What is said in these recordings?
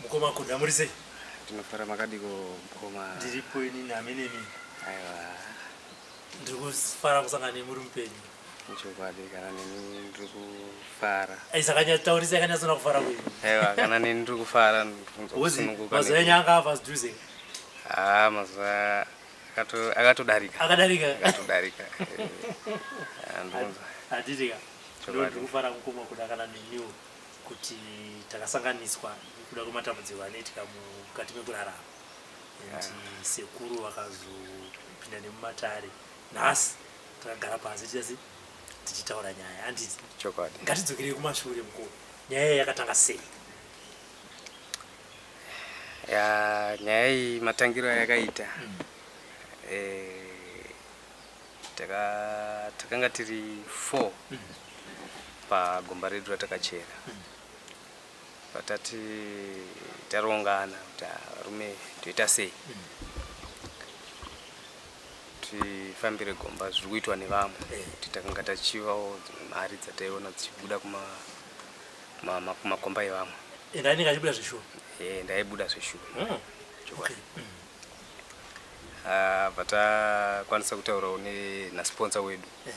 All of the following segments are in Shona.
Mukoma Kunda muri sei? Tinofara makadiko mukoma. Ndiripo inini amenemi. Aiwa. Ndiri kufara kusangana nemuri mupenyu. Chokwadi kana neni ndiri kufara. Ai saka nyataurisa yakanyatsona kufara kwenyu. Aiwa kana neni ndiri kufara ndikunzwa kusununguka. Mazuva enyu anga ava dhuze. Ah mazuva akatodarika. Akadarika. Akatodarika. Handiti ka. Ndiri kufara mukoma kuda kana neniwo. Kuti takasanganiswa nekuda kwematambudziko anoitika mukati mekurarama and sekuru vakazopinda nemumatare nhasi takagara pasi tichasi tichitaura nyaya handiti chokwadi ngatidzokerei kumashure mukuru nyaya iyi yakatanga sei ya nyaya iyi matangiro ayakaita mm. eh, Taka takanga tiri 4 mm. pagomba redu ratakachera mm. patati tarongana kuti ah, varume toita sei mm. tifambire gomba zviri kuitwa nevamwe eh. kuti takanga tachivawo dzimwe mari dzataiona dzichibuda kumakomba evamwe ndainenge achibuda zveshuwa eh, ndaibuda zveshuwa mm. okay. mm. Ah, bva takwanisa kutaurawo nasponsor wedu eh.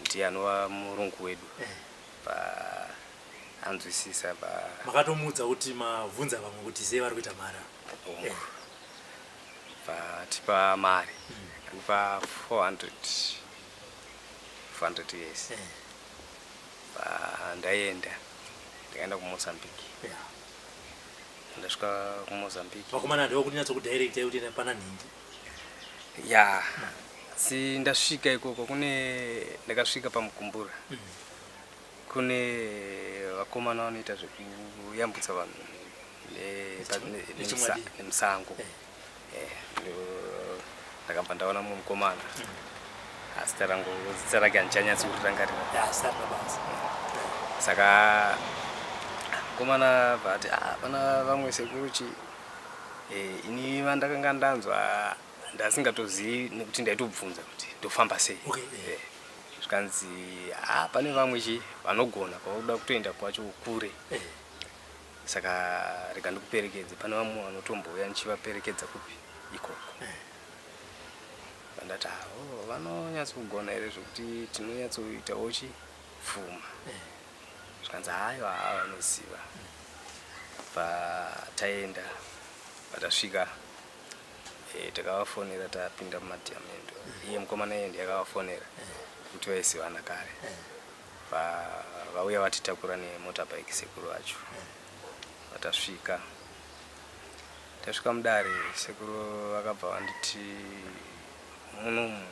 ndiye anova murungu wedu eh. bva anzwisisa bva makatomuudza kuti mabvunza vamwe kuti sei vari kuita mari eh. bva tipa mari andipa 400 400 years bva ndaenda ndakaenda kumozambique yeah. Ndasvika kuMozambique. Vakomana ndivo kuti nyatsokudirecta kuti enda pana nhingi. Ya. Si ndasvika ikoko kune ndakasvika paMukumbura. Mm. Kune vakomana vanoita zvekuyambutsa vanhu nemusango. Eh. Eh, ndakabva ndaona mumwe mukomana. Mm. Zita rangu zita rake handichanyatsi kurirangarira. Ya, zita rina basa. Saka mukomana bva ati ah, pana vamwe sekuru chi eh, ini vandakanga ndanzwa ndasingatozivi nekuti ndaitobvunza kuti ndofamba sei. Okay. Eh, zvikanzi ah, pane vamwe chi vanogona kwakuda kutoenda kwacho kure. Eh. Saka rega ndikuperekedze pane vamwe vanotombouya ndichivaperekedza kupi ikoko. Eh. Vandati oh, vanonyatsogona here zvekuti tinonyatsoitawo chi pfuma eh. Zvikanzi hayo haa vanoziva. Bva taenda patasvika e, takavafonera tapinda mumadhiamendo iye mukomana iye ndiye akavafonera kuti vaisivana kare bva vauya vatitakura nemotorbike sekuru vacho vatasvika Tasvika mudare sekuru vakabva vanditi munomu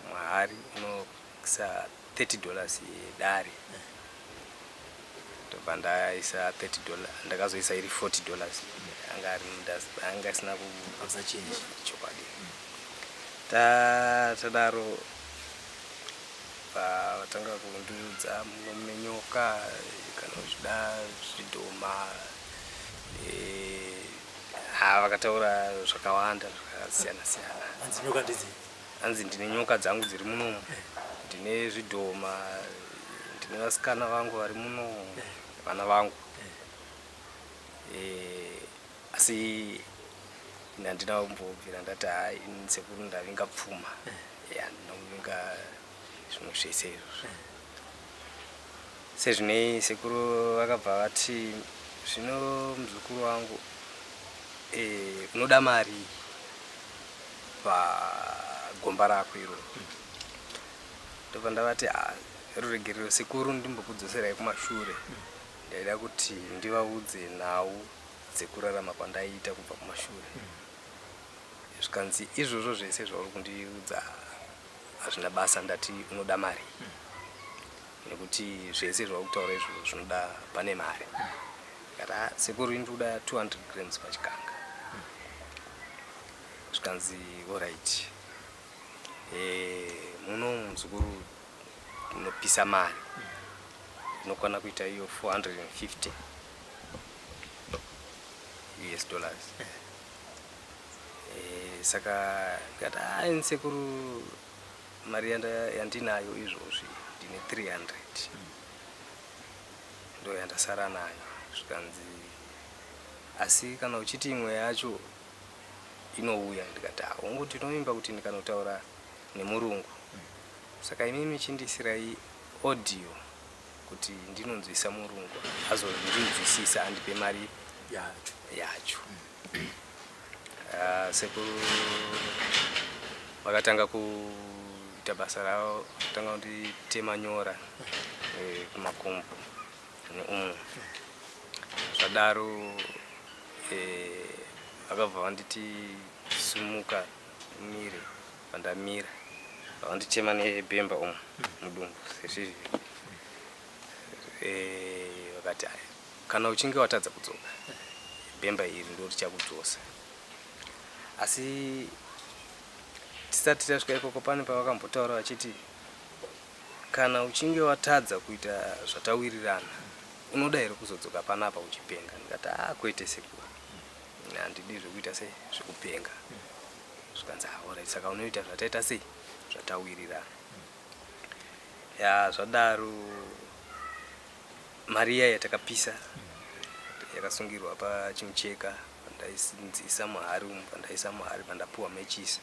muhari unoisa 30 dollars yedare ndobva ndaisa 30 dollar ndakazoisa iri 40 dollars anga ari anga isina kuabsa change chokwadi tadaro vatanga kundiudza muno mune nyoka kana uchida zvidhoma Eh, ha vakataura zvakawanda zvakasiyana siyana. Hanzi nyoka ndidzi? Hanzi ndine nyoka dzangu dziri muno, ndine zvidhoma, ndine vasikana vangu vari muno, vana vangu. Eh, asi ini handina kumbobvira ndati hai ini sekuru ndavinga pfuma. Eh, handina kuvinga zvinhu zvese izvozvo. Sezvinei sekuru vakabva vati zvino muzukuru wangu eh, unoda mari pagomba rako iroro ndobva ndavati ah, ruregerero sekuru ndimbokudzoserai kumashure ndaida kuti ndivaudze nhau dzekurarama kwandaiita kubva kumashure zvikanzi izvozvo zvese zvauri kundiudza hazvina basa ndati unoda mari nekuti zvese zvauri kutaura izvozvo zvinoda pane mari ndikati ah, sekuru ini ndikuda 200 grams pachikanga zvikanzi orit eh, muno muzukuru unopisa mari inokwana kuita iyo 450 us dollars Eh, saka ndikati ah, ini sekuru mari yandinayo izvozvi ndine 300 ndo yandasara nayo zvikanzi Asi kana uchiti imwe yacho inouya, ndikati hongu, ndinovimba kuti ndikanotaura nemurungu. Saka imimi chindisirai audio kuti ndinonzwisa murungu azondinzwisisa andipe mari yacho. Yacho. Ah, sekuru vakatanga kuita basa ravo, kutanga kunditema nyora kumakumbo neumu. Zvadaro vakabva vanditi sumuka umire. Pandamira, vanditema nebhemba umu mudumbu sezvizvi. Vakati "Aya, kana uchinge watadza kudzoka, bhemba iri ndo richakudzosa." Asi tisati tasvika ikoko, pane pavakambotaura vachiti kana uchinge watadza kuita zvatawirirana, unoda here kuzodzoka panapa uchipenga? Ndikati a, kwete sekuru, handidi zvekuita sei, zvekupenga. Zvikanzi alright, saka unoita zvataita sei, zvatawirirana. Ya, zvadaro mari iya yatakapisa yakasungirwa pachimucheka, pandaiisa muhari umu, pandaisa muhari, pandapuwa mechisi,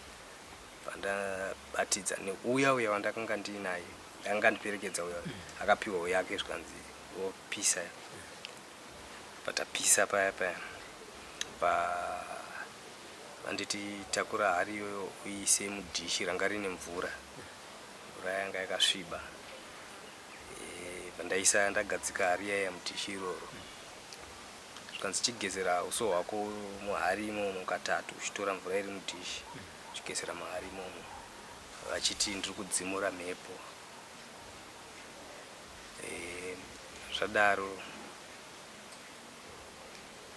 pandabatidza neuya uya wandakanga ndiinaye akanga ndiperekedza uya, akapiwawo yake, zvikanzi wopisa. Patapisa paya paya, pa vanditi takura hari iyoyo uiise mudhishi ranga rine mvura, mvura yanga yakasviba. Pandaisa, ndagadzika hari iyaya mudhishi iroro, zvikanzi chigezera uso hwako muhari imomo katatu, uchitora mvura iri mudhishi uchigezera muhari imomo, vachiti ndiri kudzimura mhepo. Zvadaro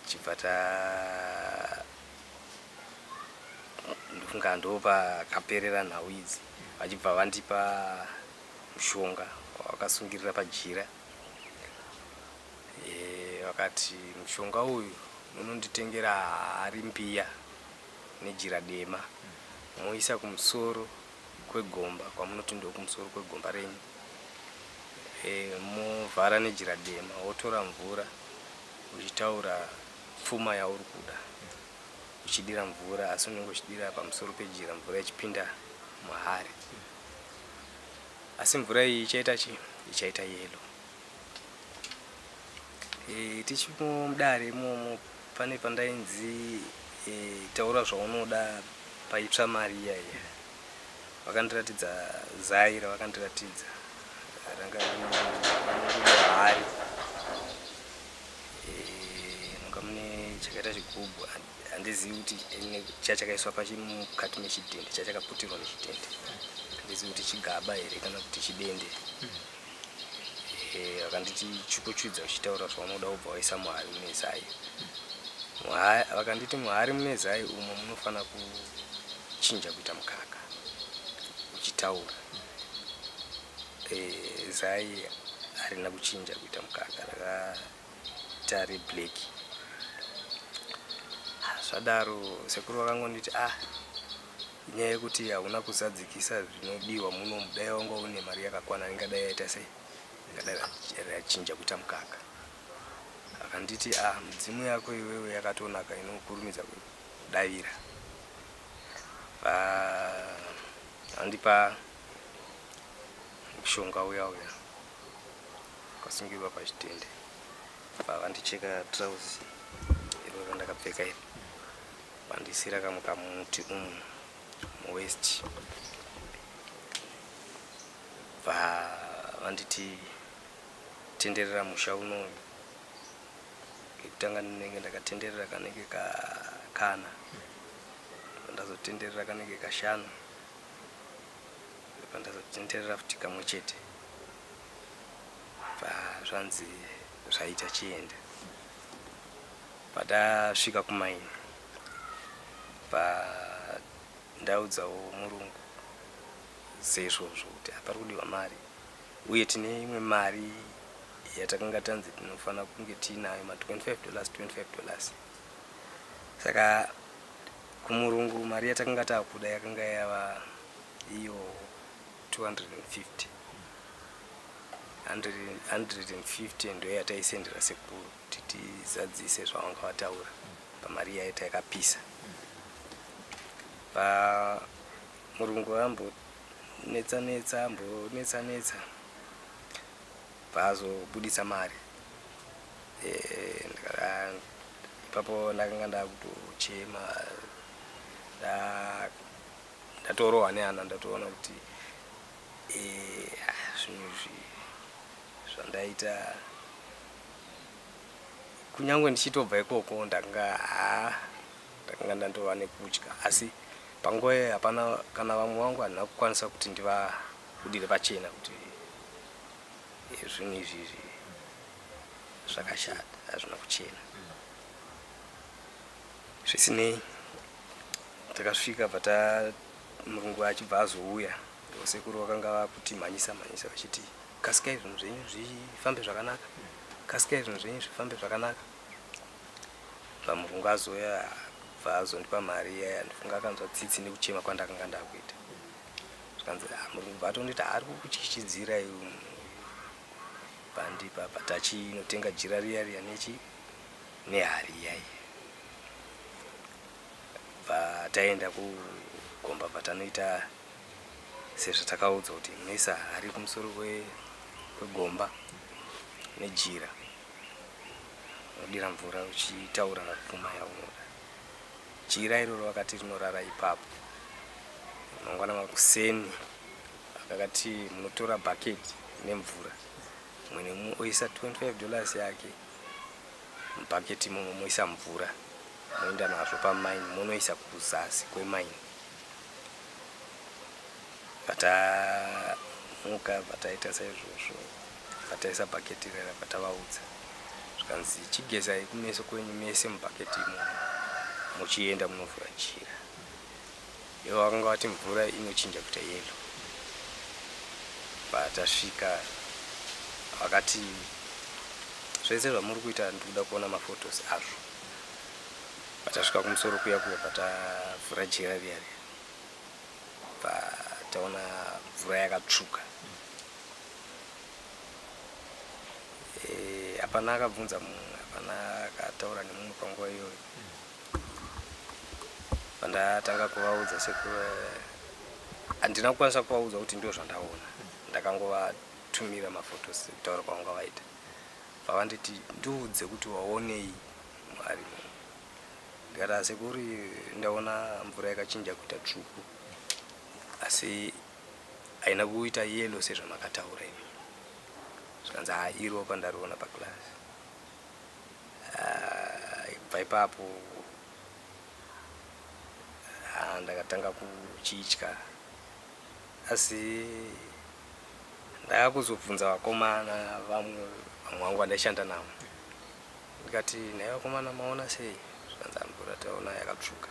chibva ta ndofunga ndopakaperera nhau idzi, vachibva vandipa mushonga wavakasungirira pajira. Vakati mushonga uyu munonditengera hari mbiya nejira dema, moisa kumusoro kwegomba kwamunoti ndokumusoro kwegomba renyu. Movhara nejira dema, wotora mvura uchitaura pfuma yauri kuda, uchidira mvura, asi unenge uchidira pamusoro pejira, mvura ichipinda muhari, asi mvura iyi ichaita chi ichaita yellow. Tichimo mudare imomo, pane pandainzi taura zvaunoda paitsva mari iya iya. Vakandiratidza zai ravakandiratidza ranga rine hari, manga mune chakaita chigubhu, handizivi kuti chachakaiswa mukati mechidhende, chachakaputirwa nechidhende, handizivi kuti chigaba here kana kuti chidende. Vakanditi chikuchudza uchitaura zvaunoda, ubva waisa muhari mune zai. Vakanditi muhari mune zai umo munofanira kuchinja kuita mukaka uchitaura. Zai harina kuchinja kuita mukaka, rakaita reblack. Zvadaro sekuru vakangonditi ah, inyaya yekuti hauna kuzadzikisa zvinodiwa muno, dai wanga une mari yakakwana ingadai yaita sei, ingadai rachinja kuita mukaka. Akanditi ah, mudzimu yako iwewe yakatonaka, inokurumidza kudavira. Andipa mushonga uya uya wakasungirwa pachitende, pavandicheka trauzi iro randakapfeka iri, vandisira kamwe kamuti umu muwest, bva vanditi tenderera musha unoyu. Kekutanga ndinenge ndakatenderera kanenge kakana, pandazotenderera kanenge kashanu, pandazotenderera futi kamwe chete, bva zvanzi zvaita, chienda. Patasvika kumaini, pandaudzawo murungu seizvozvo kuti hapari kudiwa mari, uye tine imwe mari yatakanga tanzi tinofanira kunge tiinayo, ma25 dollars, 25 dollars. Saka kumurungu mari yatakanga taakuda yakanga yava iyo 250. 150 ndo yataisendera sekuru kuti tizadzise zvavanga vataura pamari yayo takapisa. Pa murungu ambonetsa netsa ambonetsa netsa paazobuditsa mari eh, ipapo ndakanga ndakutochema ndatorohwa nehana ndatoona kuti eh, ah, zvinhu izvi zvandaita kunyange ndichitobva ikoko ndanga haa ndakanga ndandova nekutya asi panguva iyoyo hapana kana vamwe vangu handina kukwanisa kuti ndivabudire pachena kuti eh, zvinhu izvi izvi zvakashata hazvina kuchena zvisinei takasvika bva murungu achibva azouya sekuru vakanga vakuti mhanyisa mhanyisa vachiti kasikai zvinhu zvenyu zvifambe zvakanaka kasikai zvinhu zvenyu zvifambe zvakanaka pamurungu azouya bva azondipa mari iya ndifunga akanzwa tsitsi nekuchema kwandakanga ndakuita zvikanzi ah, murungu bva atonditi ari kukutyityidzira iwe pandipa patachinotenga jira riya riya nechi nehari iya iya bva taenda kugomba bva tanoita sezvatakaudzwa kuti munoisa hari kumusoro kwegomba nejira unodira mvura uchitaura pfuma yaunoda jira iroro vakati rinorara ipapo mangwana makuseni akakati munotora bhaketi nemvura mumwe nemumwe oisa 25 dollars yake mubhaketi imomo moisa mvura moenda nazvo pamaini monoisa kuzasi kwemaini Patamuka pataita saizvozvo pataisa bhaketi rera patavaudza zvikanzi chigezai kumeso kwenyu mese mubhaketi imomo muchienda munovhura jira ivo vakanga vati mvura inochinja kuita yellow patasvika vakati zvese zvamuri kuita ndikuda kuona mafotos azvo patasvika kumusoro kuya kuya patavhura jira riya riya taona mvura yakatsvuka eh, hapana akabvunza mumwe hapana akataura nemumwe panguva iyoyo pandatanga kuvaudza sekuru handina kukwanisa kuvaudza kuti ndio zvandaona ndakangovatumira mafotos kutaura kwavanga vaita pavanditi ndiudze kuti waonei mwari Ndikati asekuru ndaona mvura yakachinja kuita tsvuku asi haina kuita yellow sezvamakataura imi. Zvikanzi haa iropa ndariona paclass. Ah, kubva ipapo ah, ndakatanga kuchitya asi ndakakuzobvunza vakomana vamwe vamwe vangu vandaishanda navo Ndikati nhai vakomana maona sei? Zvikanzi mvura taona yakatsvuka.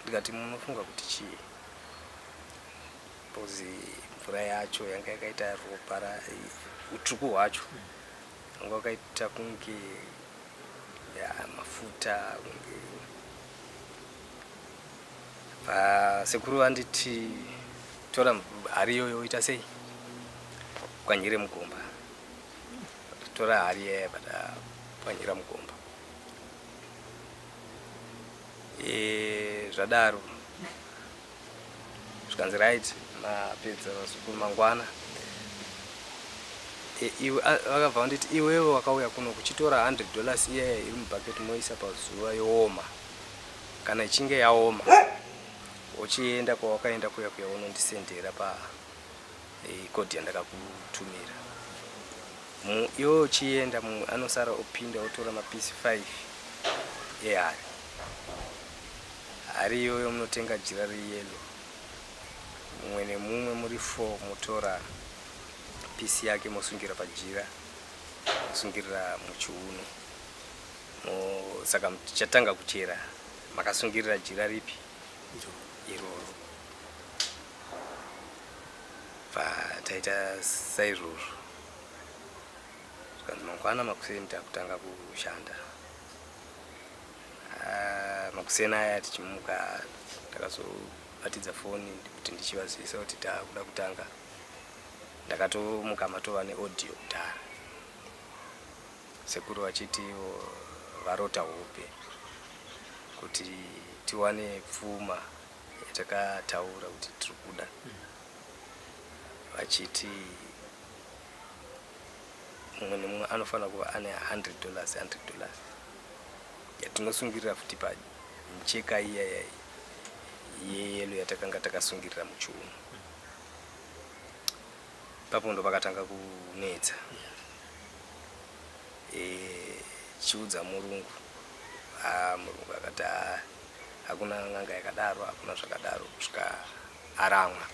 Ndikati munofunga kuti chii? Because mvura yacho yanga yakaita ropa ra utsvuku hwacho wanga wakaita kunge ya mafuta kunge sekuru vanditi tora hari iyoyo oita sei pwanyire mugomba tora hari yaya patapwanyira mugomba e, zvadaro zvikanzi right mapedza vazukuru mangwana e, iwe vakabva vanditi iwewe wakauya kuno kuchitora 100 dollars iyaya iri mubhaketi moisa pazuva yooma kana ichinge yaoma uchienda kwawakaenda kuya kuya unondisendera pa code yandakakutumira iwe uchienda mumwe anosara opinda otora mapisi 5 ehari hari iyoyo munotenga jira reyellow mumwe nemumwe muri 4 motora pisi yake mosungira pajira mosungirira muchiuno saka tichatanga kuchera makasungirira jira ripi iroro Bva taita saizvozvo zvikanzi mangwana makuseni takutanga kushanda. Ah, makuseni aya tichimuka takazobatidza foni kuti ndichivazivisa kuti takuda kutanga. Ndakatomuka matova neaudio kudhara. Sekuru vachiti ivo varota hope kuti tiwane pfuma yatakataura kuti tiri kuda. Vachiti mumwe nemumwe anofanira kuva ane 100 dollars 100 dollars yatinosungirira futi pamicheka iya yeyelo yatakanga takasungirira muchiuno. Ipapo ndopakatanga kunetsa. E, chiudza murungu. Ah, murungu akati ah, hakuna n'anga yakadaro, hakuna zvakadaro kusvika aramwa.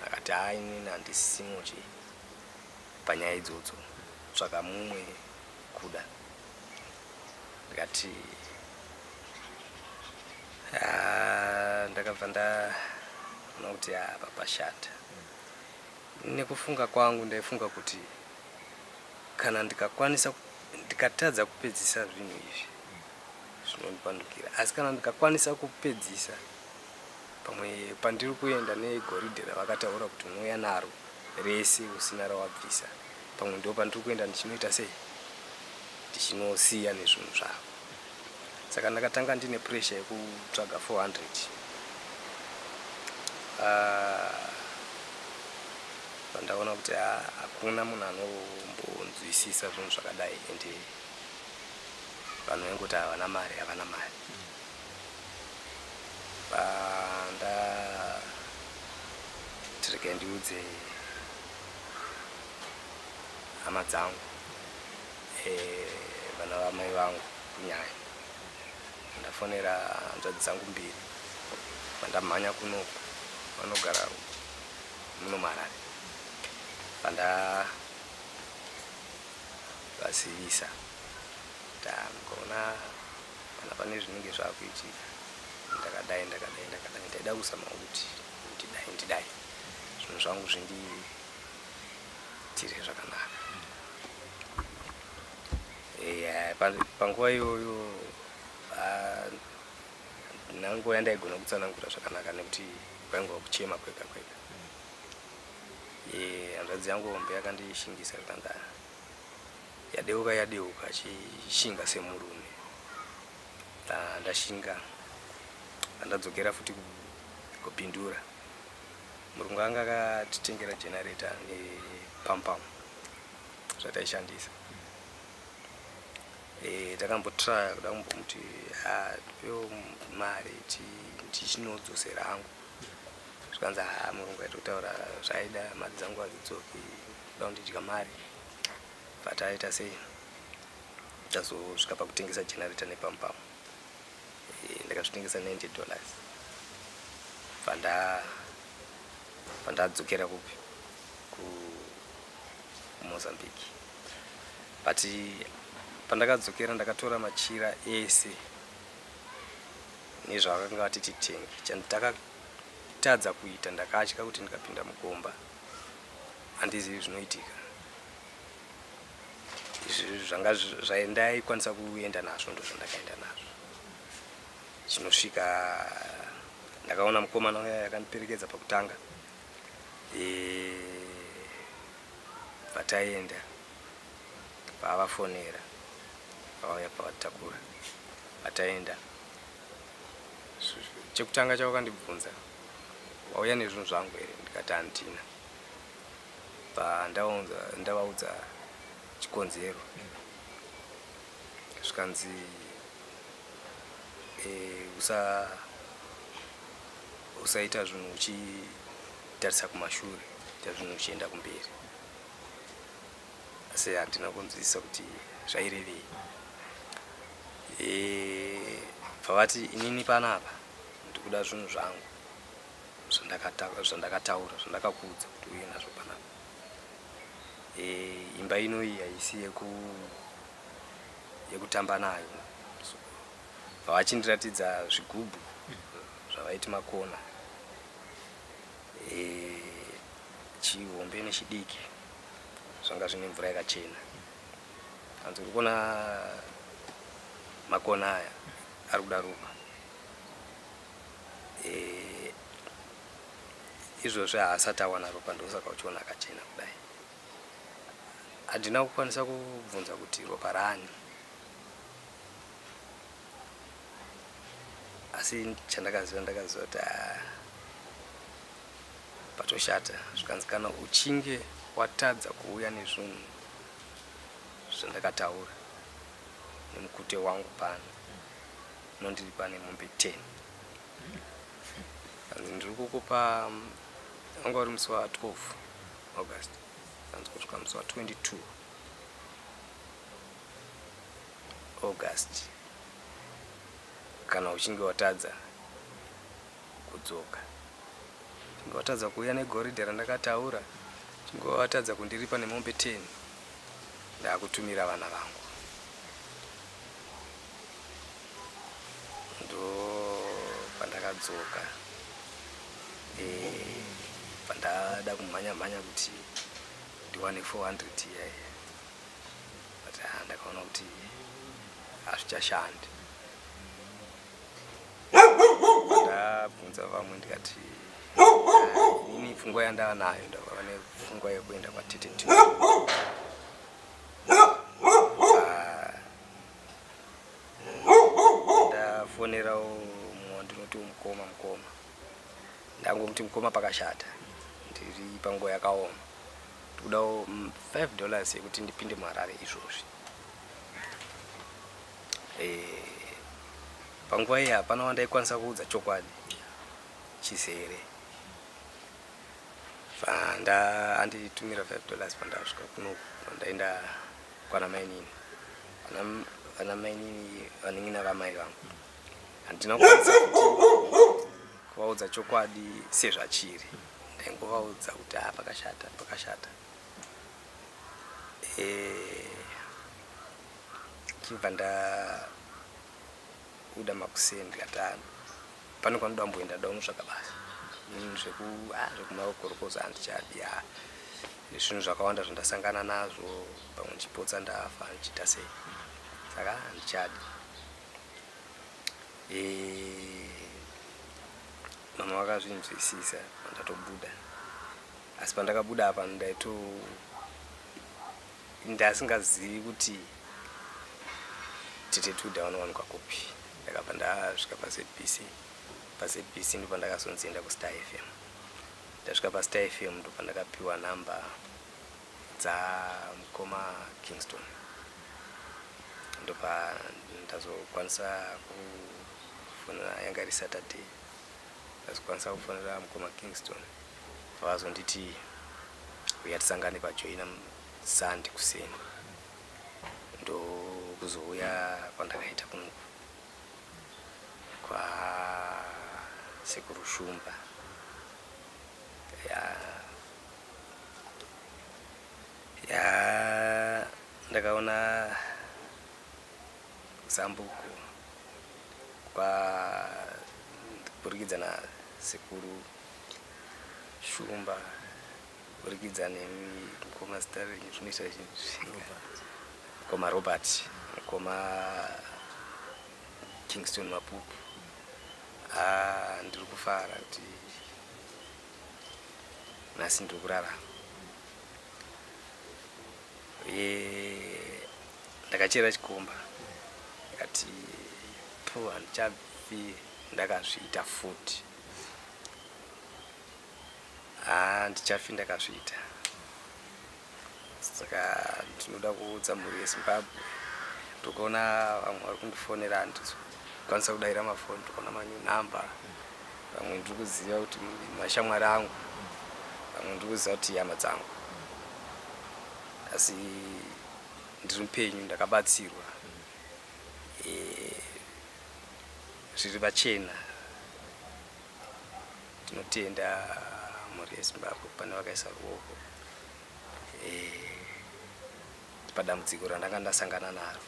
Akati ah, inini handisimo chi panyaya idzodzo. Tsvaka mumwe kuda. Ndikati ah, ndakabva ndaona kuti apa pashata. Nekufunga kwangu ndaifunga kuti kana ndikakwanisa ndikatadza kupedzisa zvinhu izvi zvinondipandukira, asi kana ndikakwanisa kupedzisa pamwe pandiri kuenda negoridhe ravakataura kuti unouya naro rese usina rawabvisa, pamwe ndo pandiri kuenda ndichinoita sei, ndichinosiya nezvinhu zvavo. Saka ndakatanga ndine pressure yekutsvaga 400. Ah, pandaona kuti ah, hakuna munhu anombonzwisisa zvinhu zvakadai ende vanhu vaingoti havana mari havana mari. Panda regai ndiudze hama dzangu eh, vana vamai vangu kunyanya ndafonera hanzvadzi dzangu mbiri vandamhanya kunoku vanogara muno muHarare vanda vazivisa kuti ah, mukaona kana pane zvinenge zvakuitika ndakadai ndakadai ndakadai ndaida kuzama kuti ndidai ndidai zvinhu zvangu zvindiitire zvakanaka. Yeah, panguva iyoyo handina nguva yandaigona kutsanangura zvakanaka nekuti kwaingova kuchema kwega kwega. Hanzvadzi yangu hombe yakandishingisa zvikanzi yadeuka yadeuka achishinga semurume. Ndashinga ndadzokera futi kupindura. Murungu anga akatitengera generator nepampam zvataishandisa. E, takambotraya kuda kumbomuti ah, tipewo mari tichinodzosera hangu zvikanzi ha murungu aitotaura zvaida mari dzangu hadzidzoki kuda kundidya mari but aita sei tazosvika pakutengesa generator nepampam. E, ndakazvitengesa 90 dollars panda pandadzokera kupi kuMozambique. But pandakadzokera ndakatora machira ese nezvavakanga vati titenge. Chandakatadza kuita ndakatya kuti ndikapinda mugomba handizivi zvinoitika. Zvanga zvaindaikwanisa kuenda nazvo ndozvandakaenda nazvo. Chinosvika ndakaona mukomana uya akandiperekedza pakutanga. E, bva taenda vavafonera vauya pavatakura vataenda. Chekutanga chavakandibvunza, wauya nezvinhu zvangu here? Ndikati handina. Ndavaudza chikonzero zvikanzi e, usa usaita zvinhu uchitarisa kumashure, ita zvinhu uchienda kumberi. Asi handina kunzwisisa kuti zvairevei. E, bvavati inini panapa ndikuda zvinhu zvangu zvandakataura zvandakakuudza kuti uye nazvo panapa. E, imba inoyi haisi yekutamba nayo. So, vavachindiratidza zvigubhu zvavaiti makona e, chihombe nechidiki zvanga zvine mvura yakachena. Hanzi uri kuona makona aya ari kuda ropa. E, izvozvi haasati awana ropa ndosaka uchiona akachena kudai. Handina kukwanisa kubvunza kuti ropa raani asi chandakaziva ndakaziva kuti ah, patoshata zvikanzi kana uchinge watadza kuuya nezvinhu zvandakataura nemukute wangu pano unondiripa nemombe 10 hanzi ndiri kukupa wanga uri musi wa 12 August hanzi kusvika musi wa 22 August kana uchinge watadza kudzoka uchinge watadza kuuya negoridhe randakataura uchinge watadza kundiripa nemombe 10 ndakutumira vana vangu Ndopandakadzoka eh, pandada kumhanya mhanya kuti ndiwane 400 iya iya but ah, ndakaona kuti hazvichashandi. Ndabvunza vamwe ndikati ah, ini pfungwa yandava nayo ndakava nepfungwa yekuenda kwatete Ndafonerawo mumwe wandinoti mukoma mukoma ndangomuti mukoma pakashata ndiri panguva yakaoma ndikudawo 5 dollars yekuti ndipinde muharare izvozvi eh, panguva iyi hapana wandaikwanisa kuudza chokwadi chizere Panda anditumira 5 dollars pandasvika kuno pandaenda kwana mainini vana vana mainini vanin'ina vamai vangu handina kukwanisa kuti kuvaudza chokwadi sezvachiri ndaingovaudza kuti ah pakashata pakashata eh chibva ndabuda makuseni ndikati ah Pane kwanoda kumboenda ndoda kunotsvaga basa. Inini zveku ah zvekumakorokoza handichadi ah zvinhu zvakawanda zvandasangana nazvo pamwe ndichipotsa ndafa ndichiita sei saka handichadi. Eh, mama vakazvinzwisisa pandatobuda asi pandakabuda apa ndaito ndasingazivi kuti tete Tuda vanowanikwa kupi ndakabva ndasvika paZBC paZBC ndopandakazonzi enda kuStar FM ndasvika paStar FM ndopandakapiwa number dzamukoma Kingston ndopa ndazokwanisa kufonera yanga iri Saturday ndazokwanisa kufonera mukoma Kingston vazonditi uya tisangane pajoina Sunday kuseni ndokuzouya kwandakaita kunoku kwa sekuru Shumba ya ya ndakaona zambuko kwa kuburikidza na sekuru Shumba Kuburikidza nemi mukoma zita renyu zvinoita mukoma Robert mukoma Kingston Mapupu ah, ndiri kufara kuti nhasi ndiri kurarama uye ndakachera chikomba ndikati po handichafi ndakazviita futi Haa ndichafi ndakazviita saka ndinoda kuudza mhuri yeZimbabwe ndikuona vamwe vari kundifonera handisi kukwanisa kudaira mafoni ndikuona manew number vamwe ndiri kuziva kuti mashamwari angu vamwe ndiri kuziva kuti ihama dzangu asi ndiri mupenyu ndakabatsirwa eh, zviri pachena Tinotenda mhuri yeZimbabwe pane vakaisa ruoko eh, padambudziko randanga ndasangana naro.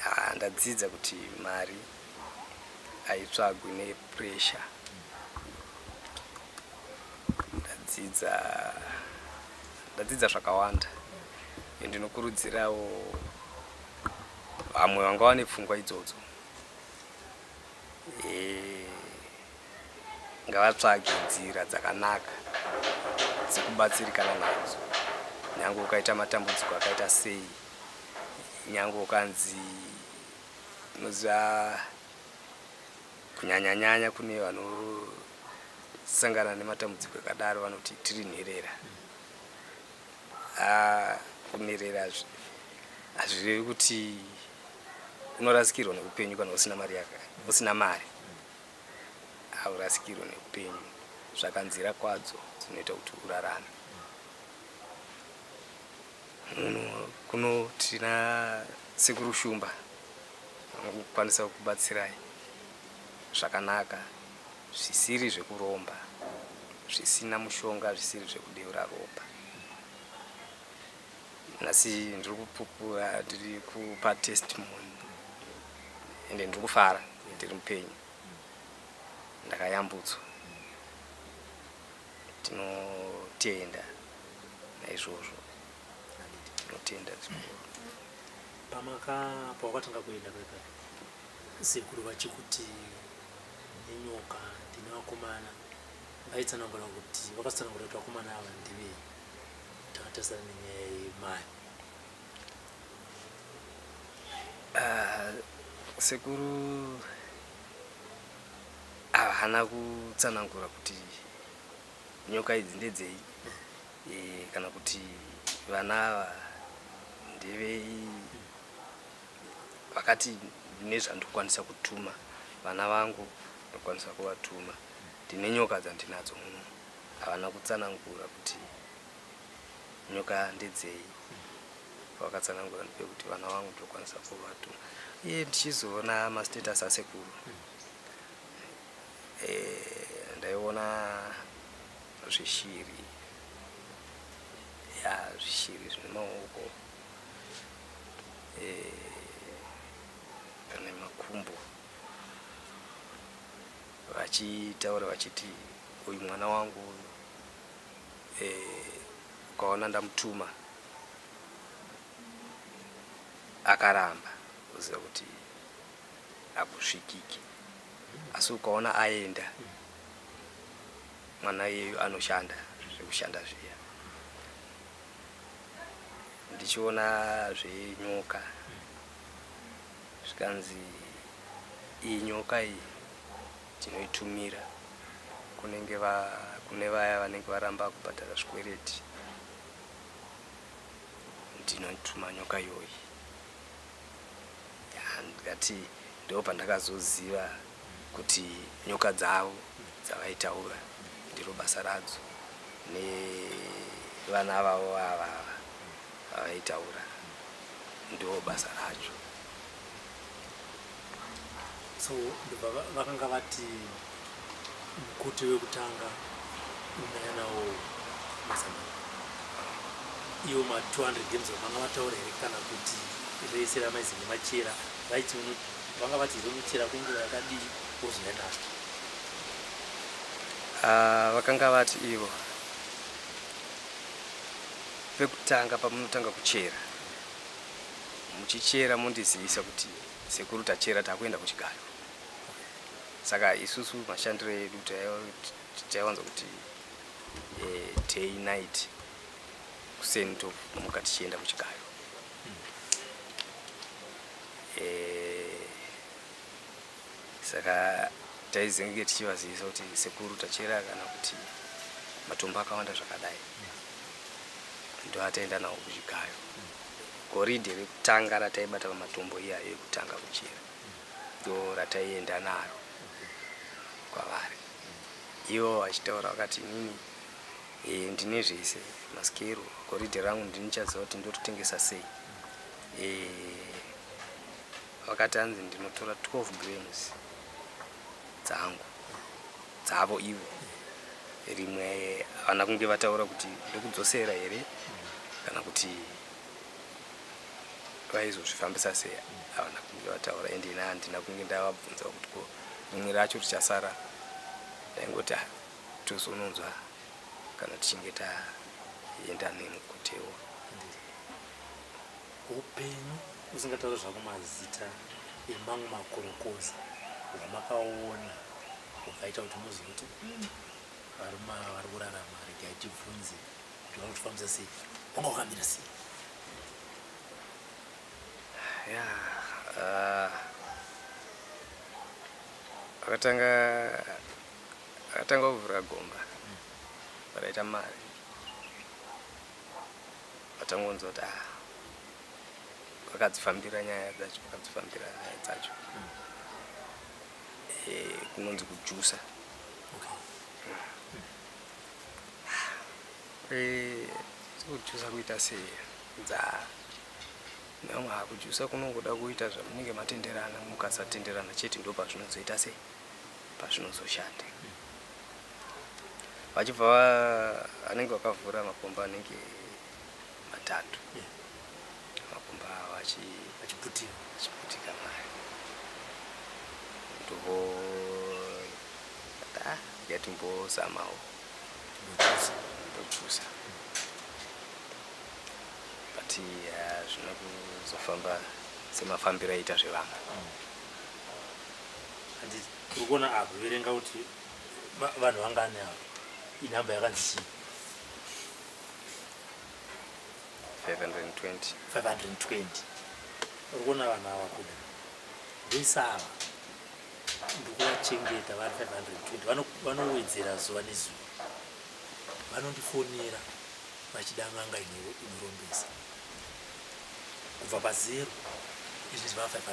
Ah, ndadzidza kuti mari haitsvagwi nepressure. Ndadzidza ndadzidza zvakawanda ndinokurudzirawo vamwe vanga vane pfungwa idzodzo Eh, ngavatsvage nzira dzakanaka dzekubatsirikana nadzo nyange ukaita matambudziko akaita sei nyange ukanzi unoziva kunyanyanyanya kune vanosangana nematambudziko akadaro vanoti tiri nherera ah, kunherera hazvirevi kuti unorasikirwa neupenyu kana usina mari yaka usina mari haurasikirwe neupenyu zvaka nzira kwadzo dzinoita kuti urarame muno kuno tina sekuru shumba vanokwanisa kukubatsirai zvakanaka zvisiri zvekuromba zvisina mushonga zvisiri zvekudeura ropa nhasi ndiri kupupura ndiri kupa testimony ende ndiri kufara ndiri mupenyu ndakayambutswa tinotenda naizvozvo tinotenda zvikuru pamaka pawakatanga kuenda paipai sekuru vachikuti nenyoka ndine vakomana vaitsanangura kuti vakatsanangura kuti vakomana ava ndivei takatarisana nenyaya yemari ah, sekuru havana kutsanangura kuti nyoka idzi ndedzei e, kana kuti vana ava ndevei vakati nezvandikwanisa kutuma vana vangu ndokwanisa kuvatuma ndine nyoka dzandinadzo muno havana kutsanangura kuti nyoka ndedzei vakatsanangura ndepekuti vana vangu ndokwanisa kuvatuma iye ndichizoona mastatus asekuru eh, ndaiona zvishiri ya zvishiri zvine maoko eh, pane makumbo vachitaura vachiti uyu mwana wangu uyu eh, ukaona ndamutuma akaramba uziva kuti hakusvikiki asi ukaona aenda mwana iyeyu anoshanda zvekushanda zviya ndichiona zvenyoka zvikanzi iyi nyoka iyi tinoitumira kunenge va, kune vaya vanenge varamba kubhadhara zvikwereti ndinotuma nyoka iyoyi ndikati ndo pandakazoziva kuti nyoka dzavo dzavaitaura ndiro basa radzo nevana vavo ava vavaitaura ndo basa racho so ndobva vakanga vati mukuti wekutanga unaya nawo mazana iwo ma 200 games vanga vataura here kana kuti rese ramaizenge machera vaiti vanga vati here unochera kwenguva yakadii wozouya nazvo ah, vakanga vati ivo pekutanga pamunotanga kuchera muchichera mondizivisa kuti sekuru tachera takuenda kuchigayo saka isusu mashandiro edu taiwanza kuti eh, day night kuseni tomuka tichienda kuchigayo eh, saka taizenge tichivazivisa kuti sekuru tachera kana kuti matombo akawanda zvakadai ndoataenda nawo kuchigayo Goridhe rekutanga rataibata pamatombo iyayo ekutanga kuchera ndo rataienda naro kwavari. Ivo vachitaura vakati inini e, ndine zvese masikero goridhe rangu ndinichaziva kuti ndorotengesa sei. E, vakati hanzi ndinotora 12 grams dzangu dzavo ivo rimwe havana kunge vataura kuti ndokudzosera here kana kuti vaizozvifambisa sei havana kunge vataura ende ini handina kunge ndavabvunza kuti ko rimwe racho richasara ndaingoti ah, tozononzwa kana tichinge taenda nemukotewo Upenyu usingataure zvako mazita emamwe makorokoza hwamakaona hwakaita kuti muzive kuti mm, Varume ava vari kurarama, regai tibvunze kuti vari kutifambisa sei. Wanga wakamira sei? Ya, akatanga akatanga kuvhura gomba varaita mari vatangonzwa kuti ah, vakadzifambira nyaya dzacho vakadzifambira nyaya dzacho eh, kunonzi kujusa eh, kujusa kuita sei dza namwe hakujusa kunongoda kuita zvamunenge matenderana mukasatenderana chete ndo pazvinozoita sei pazvinozoshanda vachibva anenge vakavhura makomba anenge matatu makomba awa achiputika achiputika mari ndo ah, yatimbozamawo mbojusa but hazvina kuzofamba semafambiro aita zvevamwe. Handiti uri kuona apa verenga kuti vanhu vangani ava inhamba yakanzi chii? 520. 520 uri kuona vanhu ava kuda vese ava ndikuvachengeta vari 520 vanowedzera zuva nezuva vanondifonera vachida n'anga inorombesa kubva pazero izvi zvava 520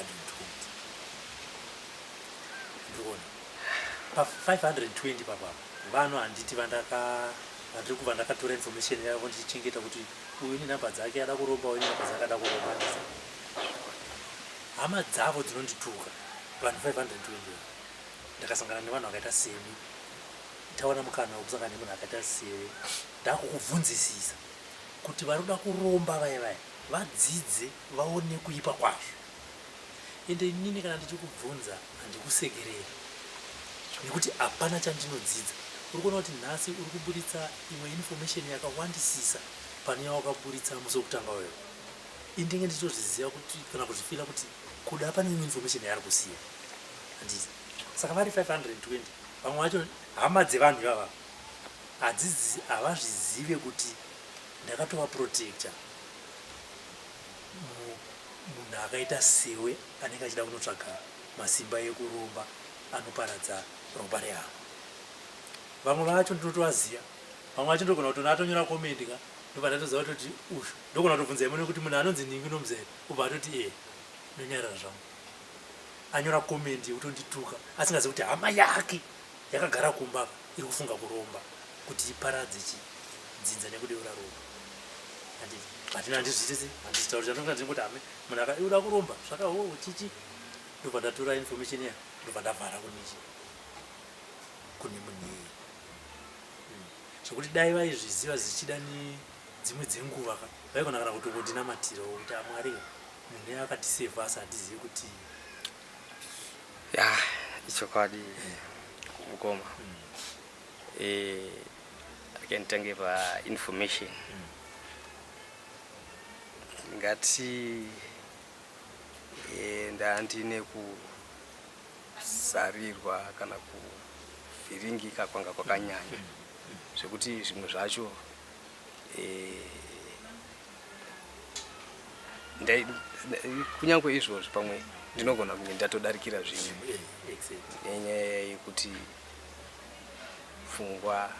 ndikuona pa 520 papapa vano handiti vandaka vandiri kubva ndakatora information yavo ndichichengeta kuti uyu nenhamba dzake ada kuromba uyu nenhamba dzake ada kuromba handiti hama dzavo dzinondituka vanhu 520 ndakasangana nevanhu vakaita semi tawana mukana wekusangana nemunhu akaita sewe ndakukubvunzisisa kuti varikuda kuromba vaye vaye vadzidze vaone kuipa kwazvo ende inini kana ndichikubvunza handikusekereri nekuti hapana chandinodzidza uri kuona kuti nhasi uri kuburitsa imwe information yakawandisisa pane yawakaburitsa musi wekutanga uyo indinge ndichitozviziva kuti kana kuzvifila kuti kuda pane imwe information yaari kusiya handiti saka vari 520 vamwe vacho hama dzevanhu ivava hadzizi havazvizive kuti ndakatovaprotecta munhu akaita sewe anenge achida kunotsvaga masimba ekuromba anoparadza ropa rehama vamwe vacho ndinotovaziva vamwe vacho ndogona kutona atonyora comment ka ndobva ndatoziva kutoti uyu ndogona kutobvunza imwe nekuti munhu anonzi ningi unomuziva here obva atoti ee ndonyarara zvangu anyora comment yekutondituka asingazivi kuti hama yake yakagara kumba apa iri kufunga kuromba kuti iparadze chi dzinza nekudeura ropa handiti but ini handizviite se handizvitauri chandinofunga ndinongoti hame munhu akauda kuromba zvakaoo chichi ndobva ndatora information iya ndobva ndavhara kune chi kune munhu iyeye hmm. Zvekuti dai vaizviziva zvichida nedzimwe dzenguva ka vaigona kana kutongondinamatirawo kuti amwari munhu iye akatisevha asi handizivi kuti ya ichokwadi mukoma mm. eh, rega nditange painformation mm. ngati eh, ndandine kusarirwa kana kuvhiringika kwanga kwakanyanya mm. zvekuti zvimwe zvacho eh, kunyange izvozvi pamwe ndinogona kunge ndatodarikira zvimwe eh, nenyaya yekuti pfungwa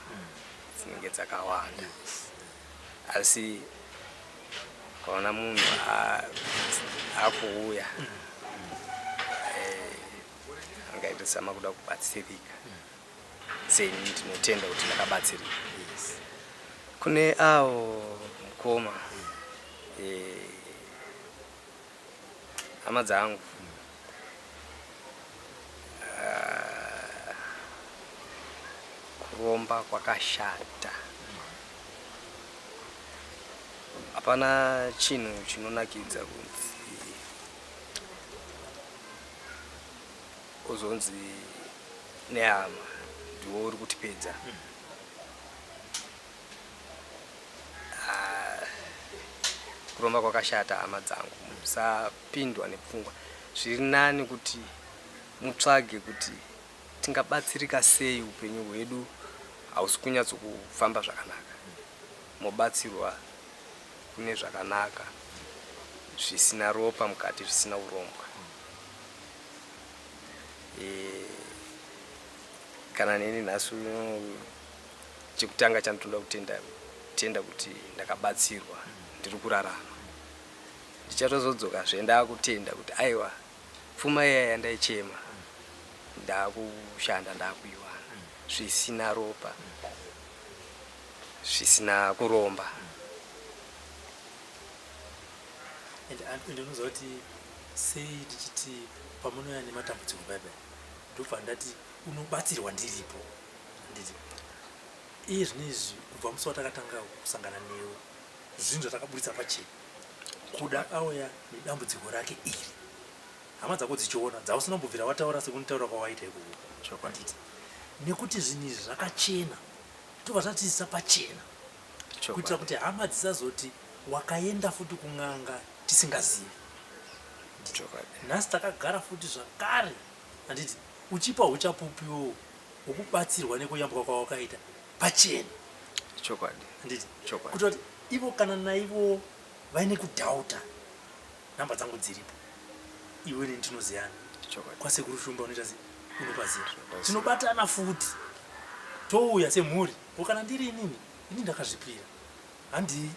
dzinenge dzakawanda asi ukaona munhu akuuya eh, angaita sama kuda kubatsirika seni ndinotenda kuti ndakabatsirika kune avo mukoma eh, hama dzangu ah, kuromba kwakashata hapana chinhu chinonakidza kunzi uzonzi nehama ndiwo uri kutipedza ah, kuromba kwakashata hama dzangu musapindwa nepfungwa zviri nani kuti mutsvage kuti tingabatsirika sei upenyu hwedu Hausi kunyatsokufamba zvakanaka. Mobatsirwa kune zvakanaka zvisina ropa mukati zvisina urombwa. E, kana neni nhasi uno chekutanga chandinoda kutenda tenda kuti ndakabatsirwa ndiri kurarama. Ndichatozodzoka zve ndakutenda kuti aiwa pfuma iya yandaichema ndakushanda ndakuiwana zvisina ropa zvisina kuromba. And unoziva kuti sei ndichiti pamunouya nematambudziko paya paya ndobva ndati unobatsirwa ndiripo handiti iye zvino izvi kubva musi watakatanga kusangana newe zvinhu zvatakaburitsa pachena kuda auya nedambudziko rake iri hama dzako dzichiona dzausina kumbobvira wataura sekunditaura kwawaita ikoko Chokwadi. handiti nekuti zvinhu izvi zvakachena tobva tatiisa pachena kuitira Chokwadi. kuti hama dzisazoti wakaenda futi kun'anga tisingazivi. Chokwadi. Nhasi takagara futi zvakare handiti uchipa uchapupu iwowo hwekubatsirwa nekuyambuka kwawakaita pachena. Chokwadi. Handiti Chokwadi. kuitira kuti ivo kana naivo vaine kudhauta nhamba dzangu dziripo iwe neni tinoziyana Chokwadi. kwasekuru Shumba unoita sei unopaziva Tinopaziva. tinobatana futi touya semhuri ko kana ndiri inini ini ndakazvipira handii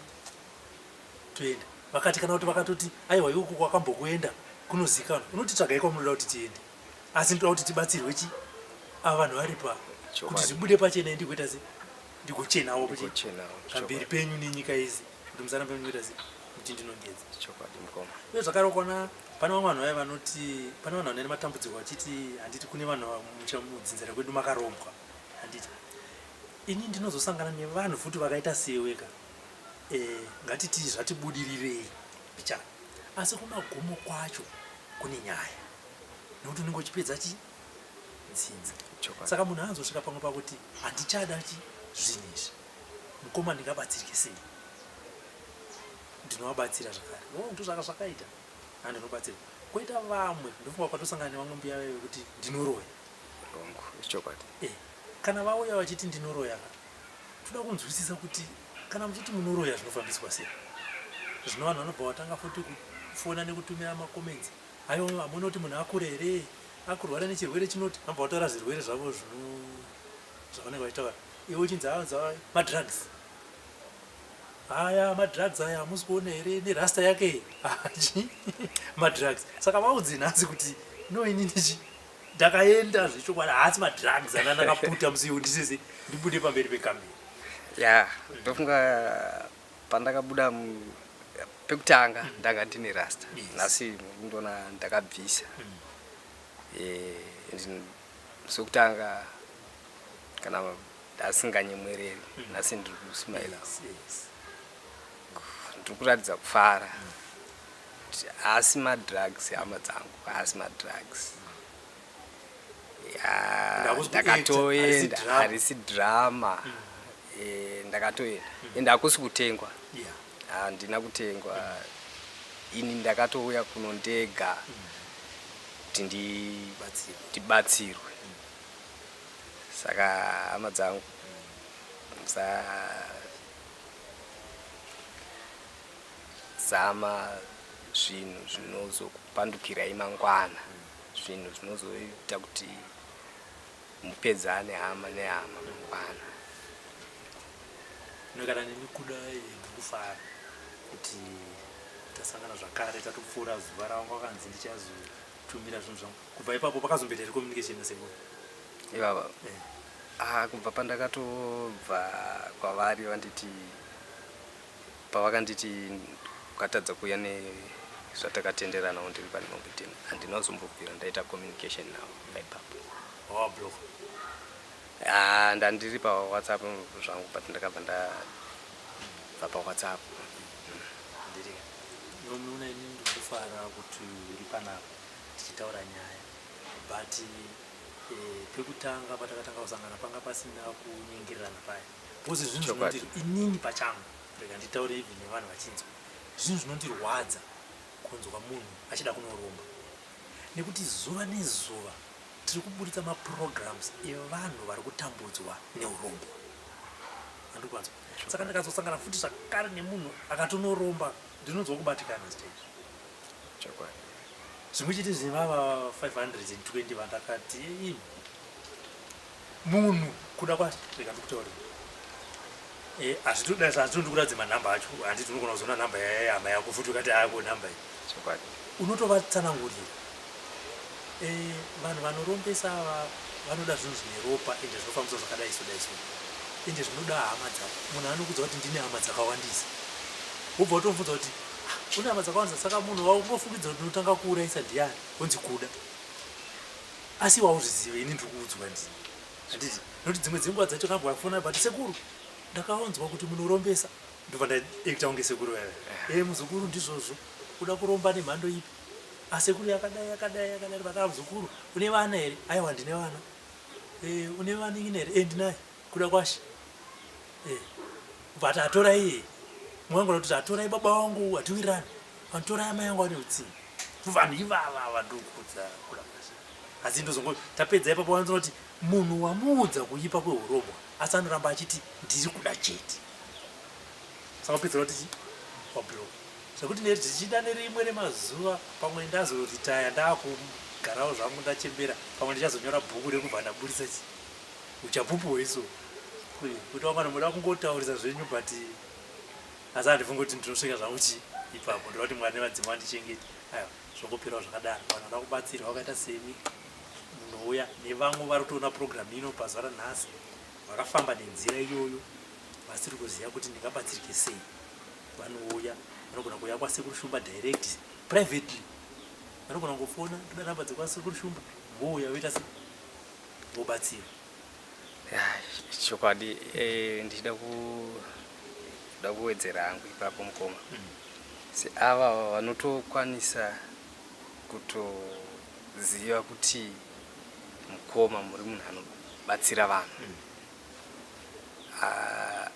toenda vakati kana kuti vakatoti aiwa iwe uko kwakambokuenda kunozikanwa unoti tsvagai kwamunoda kuti tiende asi ndoda kuti tibatsirwe chi ava vanhu varipa kuti Chokwadi. zvibude pachena ndikuita se ndigochenawo kuti Ndigochenawo, pamberi chokwadi. penyu nenyika izi kuti musarambe munoita se kuti ndinongedza. Chokwadi mukoma. Uye zvakare ukaona pane vamwe vanhu vaya vanoti pane vanhu vane matambudziko vachiti handiti kune vanhu mudzinza rekwedu makarombwa handiti ini ndinozosangana nevanhu futi vakaita seweka e, ngatiti zvatibudirirei mbichana asi kumagumo kwacho kune nyaya nekuti unenge uchipedza chi dzinza. Chokwadi. Saka munhu anozosvika pamwe pakuti handichada chi zvinhu izvi mukoma ndingabatsirike sei ndinovabatsira zvakare o ndozvaka zvakaita handinobatsira koita vamwe ndofunga kwatosangana nevamwe mbuya vaye vekuti ndinoroya. Hongu, chokwadi. Eh, kana vauya vachiti ndinoroya ka toda kunzwisisa kuti kana muchiti munoroya zvinofambiswa sei. Zvino vanhu vanobva vatanga futi kufona nekutumira macomments aiwa hamuna kuti munhu akure here akurwara nechirwere chinoti vanobva vataura zvirwere zvavo zvino zvavanenge vachitaura iwe uchinzi anza madrugs aya madrugs aya hamusi kuona here nerasta yake achi madrugs saka vaudze nhasi kuti no inini chi ndakaenda zvechokwadi haasi madrugs ana ndakaputa musi iwo ndisese ndibude pamberi pekamera. Ya, ndofunga pandakabuda pekutanga ndanga ndine rasta. Nhasi ndona ndakabvisa. Eh, sokutanga kana ndasinganyemwereri nhasi ndiri kusmaila. Ndiri kuratidza kufara. Haasi madrugs hama dzangu, haasi madrugs. Ya, Ndakuzi kuacta, ndakatoenda harisi drama. Harisi drama. Eh, ndakatoenda ende hakusi kutengwa. Handina kutengwa ini, ndakatouya kuno ndega kuti Batsirwe. Ndibatsirwe. Saka hama dzangu musa zama zvinhu zvinozokupandukirai mangwana, zvinhu zvinozoita kuti mupedzane hama nehama mangwana. No, kana neni kuda ndikufara kuti tasangana zvakare tatopfuura zuva ravangu vakanzi ndichazotumira zvinhu zvangu. Kubva ipapo pakazomboita here communication nasekuru? Ivava? Eh. Ah, kubva pandakatobva kwavari vanditi pavakanditi ukatadza kuuya nezvatakatenderanawo ndiri pane mombe 10, handina kuzombobvira ndaita communication navo kubva ipapo. Wawablock? Ah, ndandiri paWhatsApp zvangu but ndakabva ndabva paWhatsApp. Ndirika nomuona ini ndikufara kuti uri panapa tichitaura nyaya but pekutanga patakatanga kusangana panga pasina kunyengererana paya because zvinhu Chokwadi. zvinondiri inini pachangu rega nditaure even nevanhu vachinzwa zvinhu zvinondirwadza kunzwa munhu achida kunoromba nekuti zuva nezuva tiri kuburitsa maprograms evanhu vari kutambudzwa neurombo. Andikwanzwa. Saka ndikazosangana futi zvakare nemunhu akatonoromba ndinonzwa kubatikana chaizvo. Chokwadi. Zvimwe chete zvevava 520 vandakati imi munhu kuda kwashe rega ndikutaurire. Eh, hazvitoda hazvitondikuratidze manhamba acho handiti unogona kuzoona nhamba yehama yako futi ukati ako nhamba iyi. Chokwadi. Unotovatsanangurira. Eh, vanhu vanorombesa ava vanoda zvinhu zvine ropa ende zvinofambiswa zvakadai so dai so ende zvinoda hama dzako. Munhu anokudza kuti ndine hama dzakawandisa. Wobva watomubvunza kuti ah, une hama dzakawandisa saka munhu waungofungidzira kuti unotanga kuurayisa ndiani? Wonzi kuda. Asi iwe hauzvizive ini ndiri kuudzwa ndini. Handiti? Nokuti dzimwe dzenguva dzacho kambwa fona but sekuru ndakaonzwa kuti munorombesa. Ndobva ndaekta kunge sekuru vaya. Eh muzukuru ndizvozvo. Kuda kuromba nemhando ipi? Asekuru yakadai yakadai yakadai but muzukuru une vana here? Aiwa ndine vana. Eh une vanin'ina here? Eh ndinaye. Kuda kwashe. Eh. But atorai iye. Mwangu kuti atorai baba wangu hatiwirirani. Vanotorai amai vangu vane utsinye. Vanhu ivava ava ndokudza kuda kwashe. Asi ndozongo tapedza ipapo vanozoti munhu wamuudza kuipa kweurombwa asi anoramba achiti ndiri kuda chete. Saka wapedzera kuti chii? Wablock. Zvekuti zvichida nerimwe remazuva pamwe ndazoritaya ndakugarawo zvangu ndachembera pamwe ndichazonyora bhuku rekubva ndaburitsa chi uchapupu hweso kuti vangwana muda kungotaurisa zvenyu but asi handifungi kuti ndinosvika zvangu chi ipapo ndoda kuti mwari nevadzimu vandichengete aiwa zvongoperawo zvakadaro vanhu vada kubatsirwa vakaita semi munouya nevamwe vari kutoona program ino pazuva ranhasi vakafamba nenzira iyoyo vasiri kuziva kuti ndingabatsirike sei vanouya vanogona kuuya kwasekuru Shumba direct privately vanogona kungofona ndoda namba dzekwasekuru Shumba vouya voita se vobatsira. Chokwadi eh, ndichida kuda kuwedzera hangu ipapo mukoma seava vanotokwanisa kutoziva kuti mukoma muri munhu anobatsira vanhu. Ah,